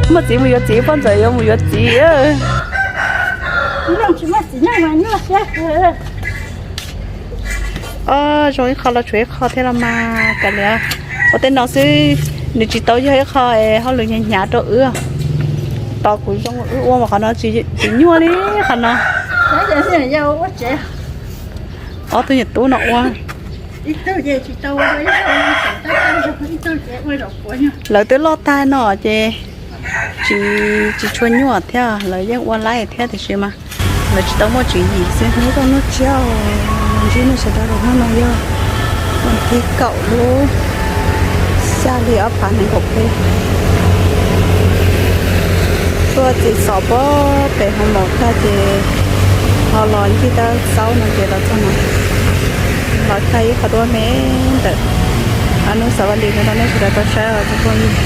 Muaj txiv mus yuav txiv, poj ntxawm yuav mus yuav txiv. Ob, zoo ib qho los tshuav ib qho thiab los mas kav liam. Ua tej no xwb, nws tsis tau yog ib qho hauj lwm hnyav hnyav rau wb. Tos kuv zoo wb ua mas qhov no tsis nyuaj li qhov no. Ob tug niam tub no ua. Lawv twb loj tag no ces tsis, tsis tshua nyuaj thiab, lawv yeej ua laib thiab tiam sis mas lawv tsis tau muaj tswv yim xwb. Hnub rau hnub tshiab, ntsib nej sawv daws rau hnub no yog vas thib kaum lub xya hli ob phav nees nkaum peb. Tuaj txiv xov pob pem hoo maum tag ces ho los ncig tab xaub no ces los txog no, los tag ib qho tuaj me ntawm hnub Xav Vaj Lis no rau nej sawv daws tau saib os cov phooj ywg.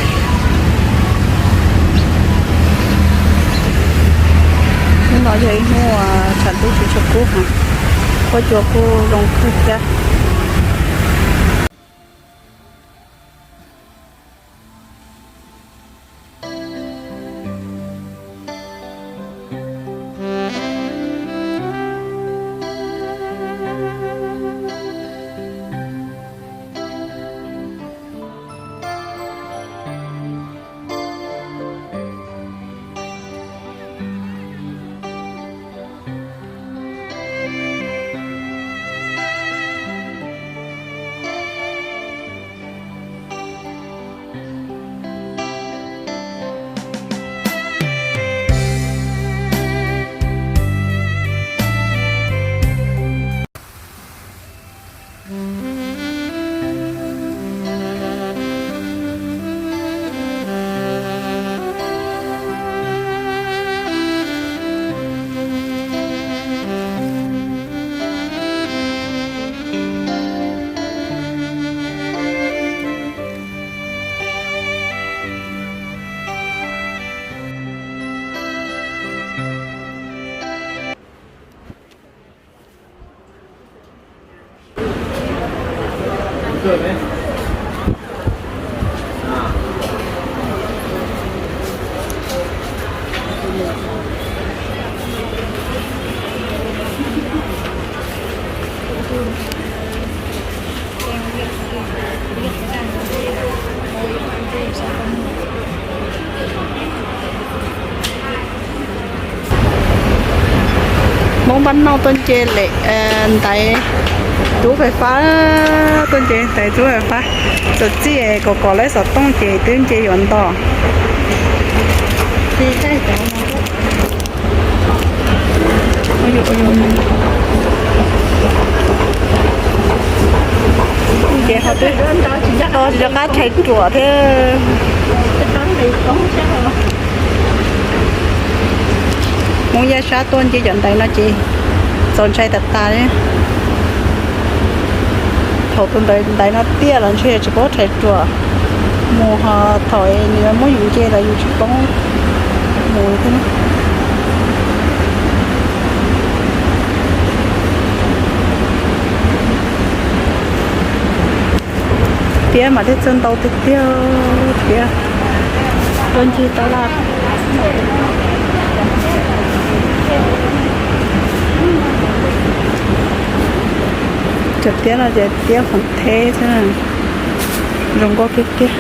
Hnub no yog ib hnub tshav ntuj tsis tshua kub heev, huab cua kuj zoo kawg thiab. Hmoob Npab Nauj tuaj nce lem ntaiv tub fais fab, tuaj nce ntaiv tub fais fab. Txawm txij kom kom lawv xov tooj ces twb nce yuav nto. Ces ho twb to tsis rov qab rhais ruam thiab. Hmoob Yaj Sab tuaj nce cov ntaiv no ces txaus ntshai tas tas li. Thaum tus ntawd ntaiv no tiaj los ntshe tsis paub rhais ruam mus, ho thaum nws muab yus nce los yus tsis paub mus thiab. Tiab mas thiaj txawj ntau tiag tiag tiab. Tuaj ncig tab laj. Cov tiab no ces tiab khoom theb xwb, zoo nkauj tiag tiag.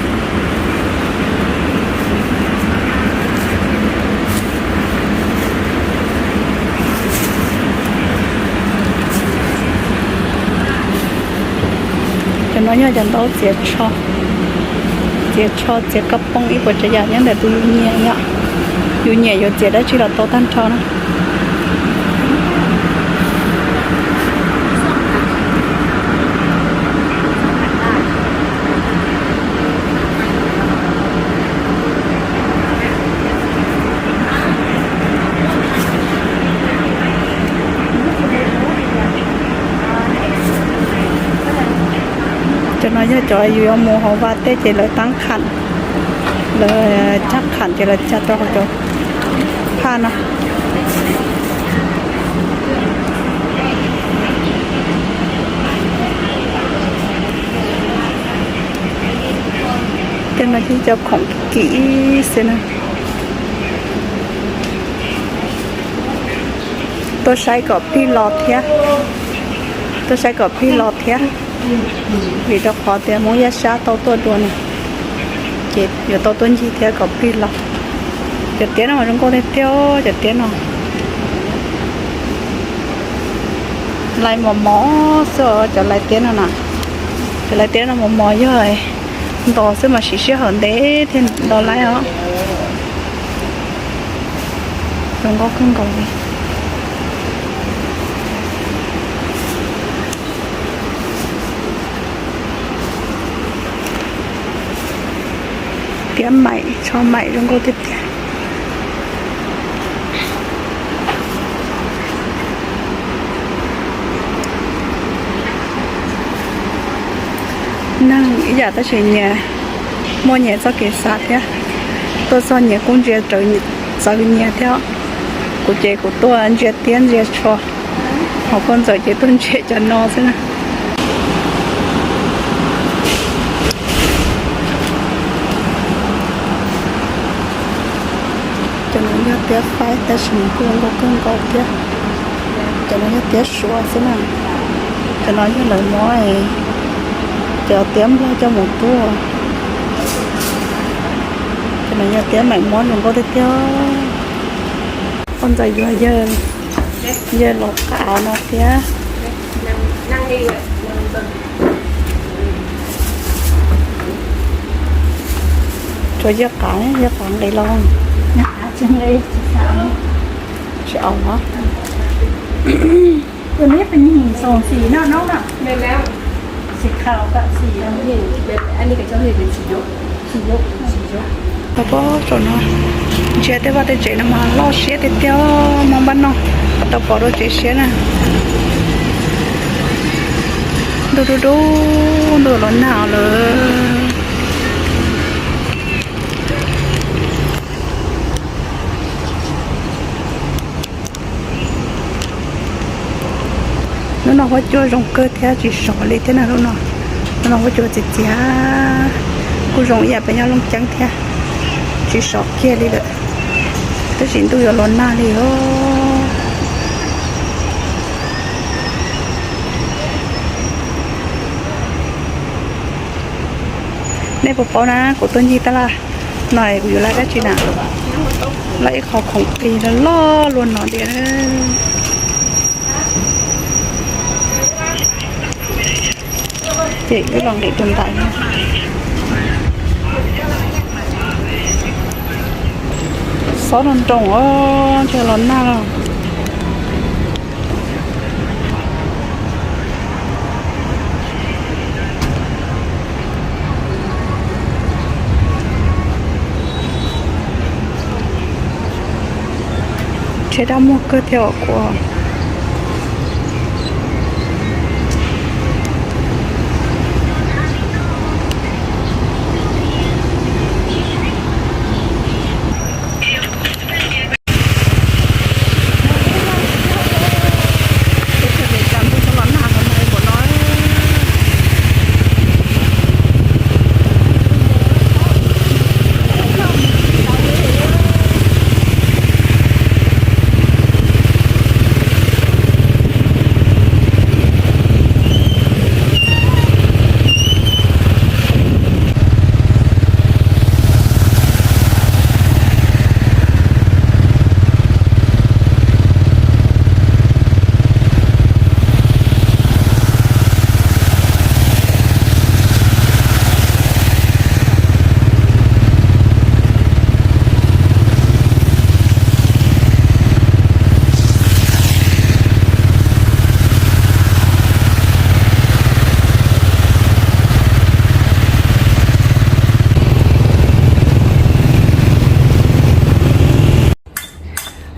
Cov no yog cov ntaub txiav tsho, txiav tsho txiav kab poob ib puas tsav yam nyob ntawm tus yus nyiam yom. Yus nyiam yuav txiav dab tsi los tau tag nrho na. Cov no yog cov yus yuav mus hauv vaj tej ces lawv tab kham, lawv cab kham ces lawv cab rau hauv cov phaj no. Tej no ces cov khoom kim xwb na. Tuaj saib kom plig los thiab, tuaj saib kom plig los thiab, vim rau qhov tias Hmoob Yaj Sab tau tuaj dua na, ces yuav tau tuaj ncig thiab kom plig los. Cov tiab no zoo nkauj tiag tiag, cov tiab no. Lais mos mos xwb os, cov lais tiab no na. Cov lais tiab no mos mos yog ntos xwb mas siv sij hawm ntev thiaj ntos lais os. Zoo nkauj kawg nkaus li. Tiab maim, tsho maim zoo nkauj tiag tiag. Neeg ib yam tab sis nyias muaj nyias txoj kev xav thiab. Tuaj txog nyias kuj ntsia txawv nyias thiab. Kuv ces kuv tuaj ntsia tiab ntsia tsho, ho poj ntxawm ces tuaj ntsia cov no xwb na. Cov no yog tiab faib tab sis nws kuj zoo nkauj kawg nkaus thiab. Cov no yog tiab suav xwb na. Cov no yog lawv muab cov tiab nplog coj mus tuaj. Cov no yog tiab maim muab zoo nkauj tiag tiag. Poj ntxawm yuav yawg los qav no thiab. Tsuas yawg qav, yawg qav nqis los. Tsis aus. Tau pom saum no, ntsia tej vaj tej tsev no mas loj siab tiag tiag, Hmoob npab no, tau pom dua tsev siab na. Ntuj dub dub, ntuj los nag lawm. Lub no huab cua zoo kawg thiab tsis sov li thiab na lub no. Lub no huab cua txias txias, kuj zoo ib yam peb nyob Looj Ceeb thiab, tsis sov kiag li lawm. Tab sis ntuj yuav los nag li os. Nej puas paub na, kuv tuaj ncig tab laj no kuv yuav laj dab tsi na, laj ib qho khoom qis loj loj luaj no tiag. Ces wb los nqis rau ntais. Xob nroo nroo os, ntshe los nag los. Tsheb dab muag kawg thiab os kuv.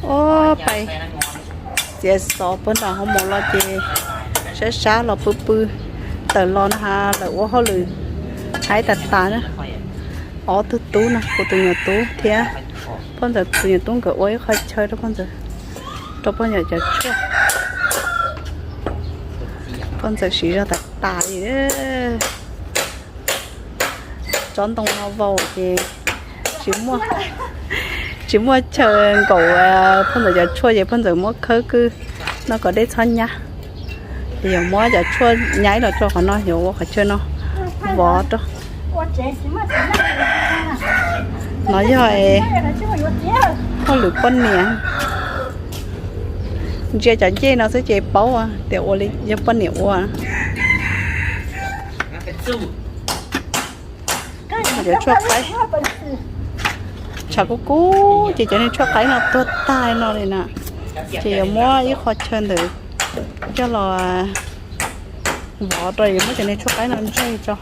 Ob pais txiav xov puag nram hoo maum los ces sab sab los pw pw, tawm los na has lawv ua hauj lwm haib tas tas na. Ob tug tub no, kuv tus nyuam tub thiab poj ntxawm tus nyuam tub nkawd ua ib qho chaw rau poj ntxawm, rau poj ntxawm cov tshuaj. Poj ntxawm siv zog tas tas li. Tsob ntoo no vau ces tsis muaj, Tsis muaj chaw nkaum poj ntxawm cov tshuaj ces poj ntxawm muab khawb kwj no kom dej txhob nyab. Ces yuav muab cov tshuaj nyab ib los rau qhov no yuav ua qhov chaw no vov rau. No yog hauj lwm poj niam. Ntsia cov ncej no xwb ces paub tias ua li yog poj niam ua. Cov tshuaj qaib tshav kub kub ces cov niag tshuaj qaib no tuag tag no li na. Ces yuav muab ib qho chaw ntawd coj los vov rau, yuav muab cov niag tshuaj qaib no ntsaig tso.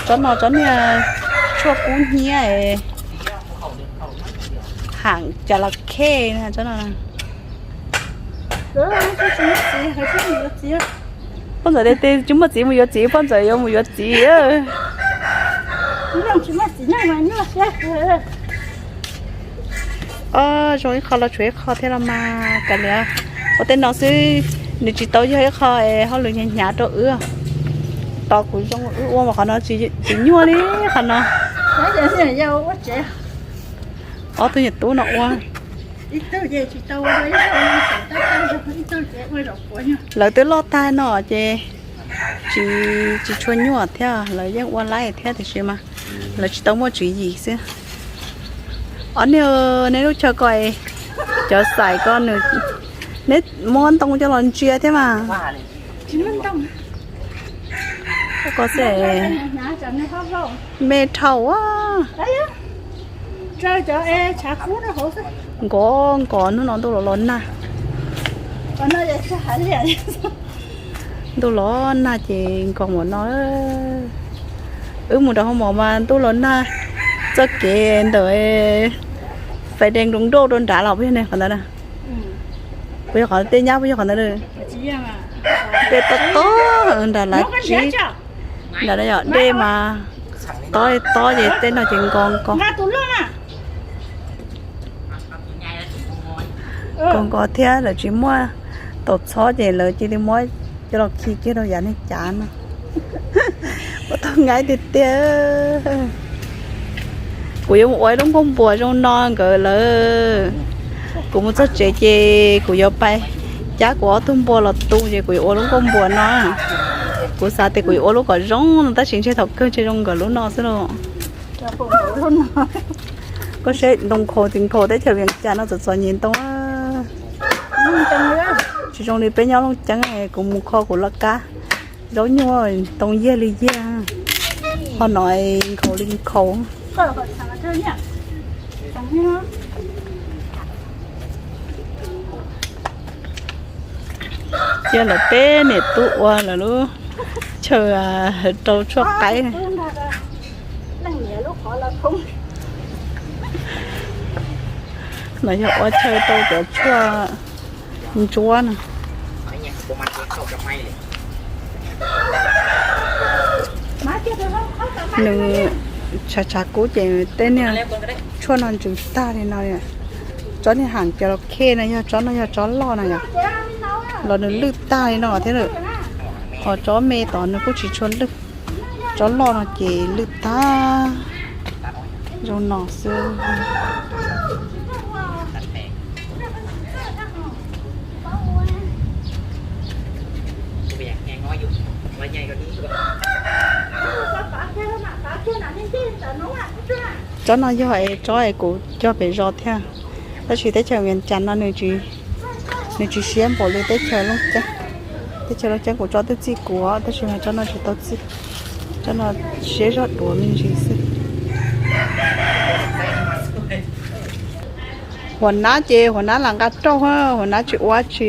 Tsob no tsob niag tshuaj kub hnyiab, ham cas los khej tsob no. Poj ntxawm tias tsis muaj txiv mus yuav txiv, poj ntxawm yuav mus yuav txiv. Zoo ib qho los tshuav ib qho thiab los mas kav liam. Ua tej no xwb, nws tsis tau yog ib qho hauj lwm hnyav hnyav rau wb. Tos kuv zoo wb ua mas qhov no tsis nyuaj li qhov no. Ob tug niam tub no ua. Lawv twb loj tag no ces tsis, tsis tshua nyuaj thiab, lawv yeej ua laib thiab tiam sis mas lawv tsis tau muaj tswv yim xwb. Ob niag, neb lub chaw ko, cov xais ko nws, neb muab ntoo coj los ntsia thiab mas. Ko xwb, me dhau. Nkos nkos hnub no ntuj los los nag. Ntuj los nag ces nkos npaum no. Wb mus rau hoo mom mas ntuj los nag, txoj kev ntawm fais dees nroo nrauj rau nrad los puas yog ne qhov ntawd na? Puas yog qhov tej nyab puas yog qhov ntawd? Tej tob tob nram lav tsib, nram no yog dej mas tob tob ces tej no ces nkos nkos. Nkos nkos thiab lawv tsis muaj tau txhob ces lawv cia li muab coj los khi kiag rau yav neeg cav no. Ua tau nqaij tiag tiag. Kuv yuav mus ua ib lub nkuaj npuas zoo no nkawd lawm. Kuv mus txog tsev ces kuv yuav pais cab kuv ob tug npua los tu ces kuv yuav ua lub nkuaj npuas no. Kuv xav tias kuv yuav ua lub kom zoo no tab sis ntshe thaum kawg ntshe zoo nkawd lub no xwb los. Koj saib ntoo nkhaus tsis nkhaus teb chaws Vias Cas no txom txom nyem ntoo. Tsis zoo li peb nyob Looj Ceeb, kuv mus kho kuv laj kab zaub nyuj ntoo yiag li yiag, ho no nkhaus li nkhaus. Cia lawv peb niam tub ua lawv lub chaw rau tshuaj qaib. No yog ua chaw rau cov tshuaj ntsuab no. Nws tshav tshav kub ces tej niag tshuaj no ntsws tag li no. Tsob niag ham cov los khej no yog tsob no yog tsob loj no yom, los nws lwj tag li no thiab lawm. Ho tsob me tod nws kuj tsis tshua lwj, tsob loj no ces lwj tag zoo no xwb. Tsob no yog es tsob es kuv cog pem zos thiab, tab sis teb chaws Vias Cas no nws tsis siab npaum li teb chaws Looj Ceeb. Teb chaws Looj Ceeb kuv tso twb txij kuv, tab sis mas tsob no tsis tau txij. Tsob no siab zog duav me ntsis xwb. Huas nab ces huas nab lam nqa rauj, huas nab tsis ua tsi.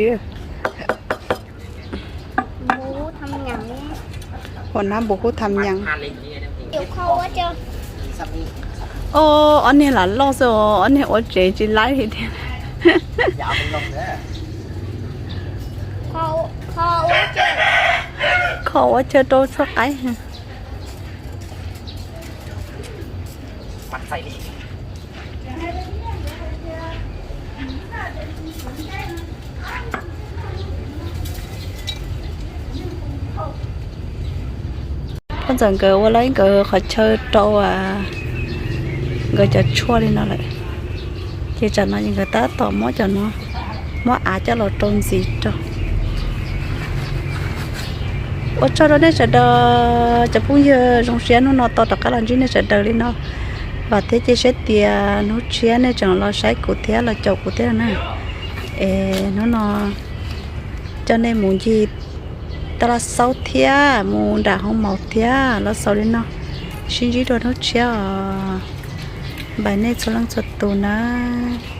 Huas nab npus hub tham nyaas. O, ob niag lam loj xwb, ob niag ua tsev tsis laib li thiab. Kho ua chaw rau tshuaj qaib. Poj ntxawm nkawd ua lawv nkawd qhov chaw rau nkawd cov tshuaj li no lawm. Ces tsam no ces nkawd tab tom muab cov no, muab av coj los rau ntxiv rau. Ua tsaug rau nej sawv daws cov phooj ywg, zoo siab hnub no tau rov qab los ntsib nej sawv daws li no. Vam thiab cia siab tias hnub tshiab nej tseem los saib kuv thiab los caum kuv thiab na. Es hnub no coj nej mus ncig taj laj xaub thiab mus nram hoo maum thiab los xaus li no. Sib ntsib dua hnub tshiab os. Npaj nej txhua leej txhua tus nawb.